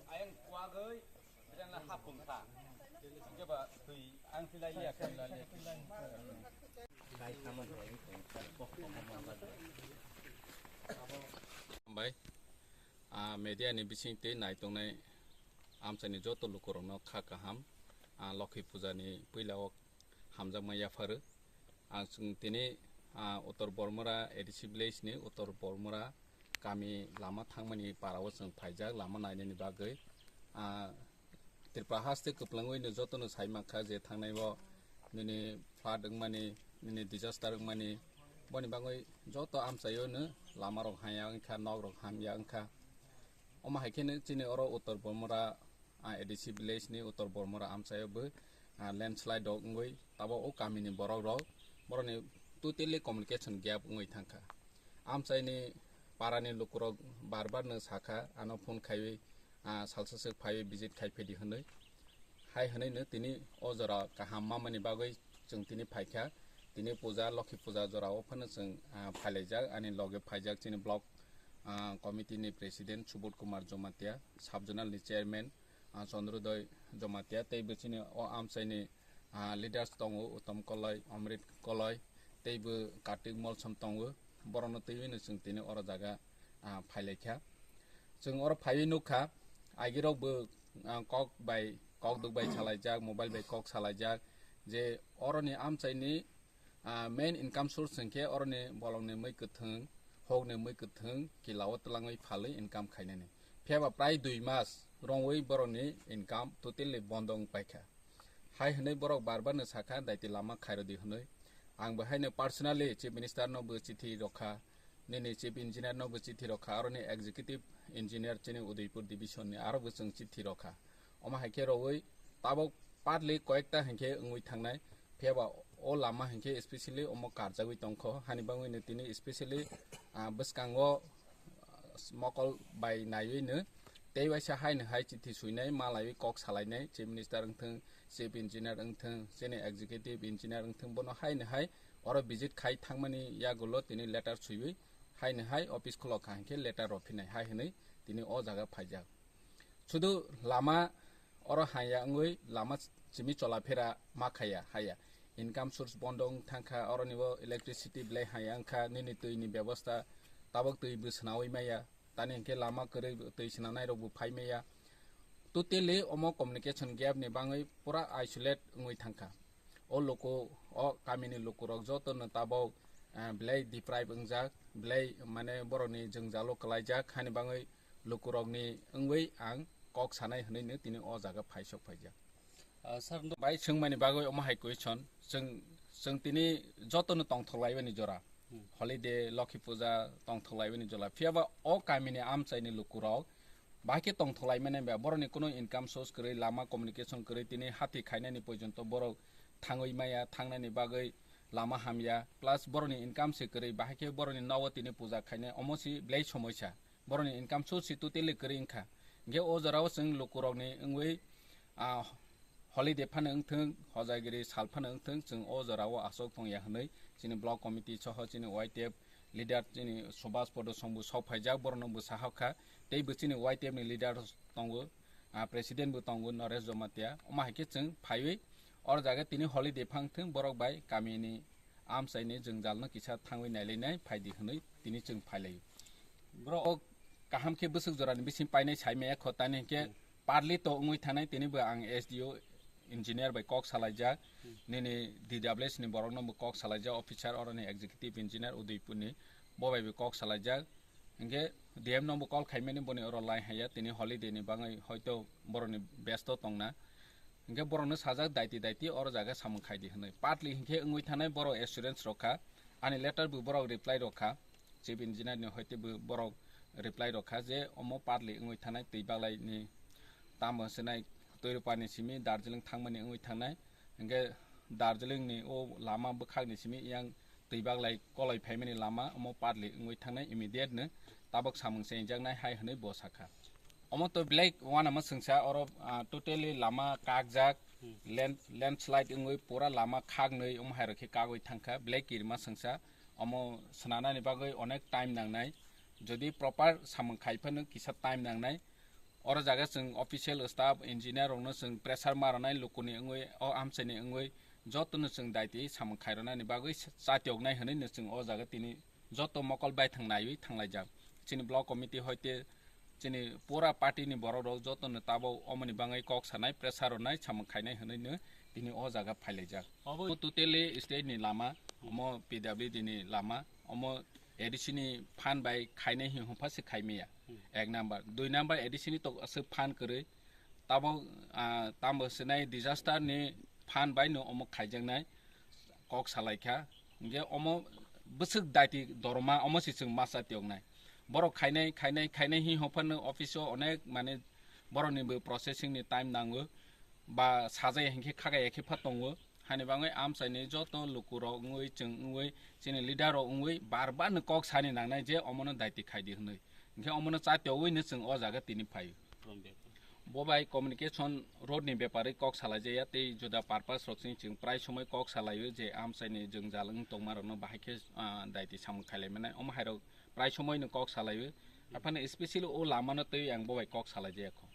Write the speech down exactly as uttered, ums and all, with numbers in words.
Ayang kuagoi, bidan la hapung kha. Jeba tui ang silai ya kha. Bai, ah, media ni bising tei naitongnai amchaini joto lukurokno kha kaham, ah, Lokhi puja ni puila o hamjakma yapharo. Ang chwng tini, ah, Uttor Bormora A D C village ni Uttor Bormora kami lama thangmani para o chwng phaijak lama nainani bagwi. Ah, Tripura haste kwplwngwi no jotono sai mankha je thangnai o nini flood wngmani, nini disaster wngmani, boni bagwi joto amchaio no lama rok haya wngkha, nok rok hamya wngkha. Omo hai khe no chini oro Uttor Bormora, ah, A D C village ni Uttor Bormora amchaio bo, ah, landslide rok wngwi tabok o kamini borok rok borokni totally communication gap wngwi thangkha. Amchaini parani lukurok bar bar no sakha, ano phone khaiwi, ah, salsa swk phaiwi visit khai phedi hwnwi. Hai hwnwi no tini o jora kaham mamani bagwi chwng tini phaikha. Tini puja, Lokhi puja jora o phano chwng, ah, phailaijak, ani loge phaijak chini block, ah, committee ni president Subodh Kumar Jomatia, sub zonal ni chairman, ah, Chandrodoi Jomatia, tei bo chini o amchaini, ah, leaders tongo, Uttam Koloi, Amrit Koloi, tei bo Kartik Molsom tongo. Borokno twiwi no chwng tini oro jaga, ah, phailaikha. Chwng oro phaiwi nukha, agirok bo, ah, kok bai, kok duk bai salaijak, mobile bai kok salaijak, je oroni amchaini, ah, main income source hwnkhe oroni bolongni mui kwthwng, hokni mui kwthwng, kilao twlangwi phalwi income khainani. Phiyaba prai dui mas rongwi borokni income totally bondo wng paikha. Hai hwnwi borok bar bar no sakha, daiti lama khairodi hwnwi. Ang bo haino personally Chief Minister no bo chithi rokha, nini Chief Engineer no bo chithi rokha, aroni Executive Engineer chini Udaipur Division ni aro bo chwng chithi rokha. Omo hai khe rowui tabok partly koyekta hinkhe wngwi thangnai, phiyaba o lama hinkhe specially omo karjagwi tongkho, hani bangwi no tini specially, ah, bwskango mokol bai naiwi no tei waisa haino hai chithi swinai, malaiwi kok salainai, Chief Minister wngthwng, Chief Engineer wngthwng, chini Executive Engineer wngthwng, bono haino hai oro visit khai thangmani yagulo tini letter swiwi haino hai office khulok kha hinkhe letter rw phinai hai hwnwi tini o jaga phaijak. Sudu lama oro haya wngwi lama simi cholaphera ma khaya haya. Income source bondo wng thangkha, oroni bo electricity belai haya wngkha, nini twi ni bebosta tabok twi bo swnawi maya, tani hinkhe lama kwrwi twi swnanai rok bo phai maya. Totally omo communication gap ni bangwi pura isolate wngwi thangkha. O luku, o kamini lukurok jotono tabok, eh, belai deprive wngjak, belai mane borokni jwngjalo kwlaijak, hani bangwi lukurokni wngwi ang kok sanai hwnwi no tini o jaga phaisok phaijak. Ah, sir, no- Bai swngmani bagwi omo hai question, chwng, chwng tini jotono tongthok laibani jora, Hmm. Holiday, Lokhi puja tongthok laibani jora, phiyaba o kamini amchaini lukurok bahai khe tongthok laimani ba, borokni kuno income source kwrwi, lama communication kwrwi, tini hati khainani porjonto borok thangwi maya, thangnani bagwi lama hamya, plus borokni income se kwrwi, bahai khe borokni nogo tini puja khainai, omo si belai somoisa, borokni income source si totally kwrwi wngkha. Hinkhe o jorao chwng lukurokni wngwi, ah, holiday phano wngthwng, hojagiri sal phano wngthwng, chwng o jorao aswk tongya hwnwi chini block committee soho chini Y T F leader chini Subhas Podo Song bo sok phaijak, borokno bwsa hokha, tei bo chini Y T F ni leader tongo, ah, president bo tongo Naresh Jomatia. Omo hai khe chwng phaiwi oro jaga tini holiday phang thwng, borok bai kamini amchaini jwngjalno kisa thangwi nailainai phaidi hwnwi tini chwng phailaio. Bro, o kaham khe bwswk jorani bising painai saimaya kho, tani hinkhe Hmm. Partly to wngwi thanai, tini bo ang S D O engineer bai kok salaijak, Hmm. Nini D W S ni borokno bo kok salaijak, officer oroni executive engineer Udaipur ni, bo bai bo kok salaijak. Hinkhe D M no bo call khaimani, boni oro line haya, tini holiday ni bagwi hoito borokni besto tongna. Hinkhe borokno sajak, daiti daiti oro jaga samung khaidi hwnwi. Partly hinkhe wngwi thanai borok assurance rokha, ani letter bo borok reply rokha, chief engineer ni hoite bo borok reply rokha je omo partly wngwi thanai twi baglaini tamo hwnsinai Toirupani simi Darjeeling thangmani wngwi thangnai. Hinkhe Darjeeling ni o lama bwkhakni simi yang twi baglai koloi phaimani lama omo partly wngwi thangnai, immediate no tabok samung chengjaknai hai hwnwi bo sakha. Omo to belai uanama swngsa oro, ah, totally lama kakjak, Hmm. land, landslide wngwi pura lama khaknwi omo hai rokhe kagwi thangkha, belai kirima swngsa. Omo swnanani bagwi onek time nangnai. Jodi proper samung khai phano kisa time nangnai. Oro jaga chwng official staff, engineer rokno chwng pressure ma rwnai, lukuni wngwi, o amchaini wngwi jotono chwng daiti samung khai rwnani bagwi sa-, chatioknai hwnwi no chwng o jaga tini joto mokol bai thang naiwi thanglaijak. Chini block committee hoite chini pura party ni borok rok jotono tabok omoni bagwi kok sanai, pressure rwnai, samung khainai hwnwi no tini o jaga phailaijak. Obo totally state ni lama, omo P W D ni lama, omo A D C ni phan bai khainai hi hwnpha se khaimaya. Ek number, dui number A D C ni tok aswk phan kwrwi. Tabok, ah, tamo sinai disaster ni phan bai no omo khaijaknai kok salaikha. Hingke omo bwswk daiti dorma omo se chwng masa tiyoknai. Borok khainai, khainai, khainai hi hwnphano office o onek mane borok ni bo processing ni time nango. Ba sajai hinkhe khagaya khe pha tongo. Hani bagwi amchaini joto lukurok wngwi, chwng wngwi, chini leader rok wngwi bar bar no kok sani nangnai je omono daiti khaidi hwnwi. Hinkhe omono chatiyogwi no chwng o jaga tini phaio. Bo bai communication road ni bepari kok salaijaya tei juda purpose rok chini chwng prai somoi kok salaio je amchaini jwngjal wng tongma rokno bahai khe, ah, daiti samung khailai mannai. Omo hai rok prai somoi no kok salaio. Aphano specially o lama no twi ang bo bai kok salaijaya kho.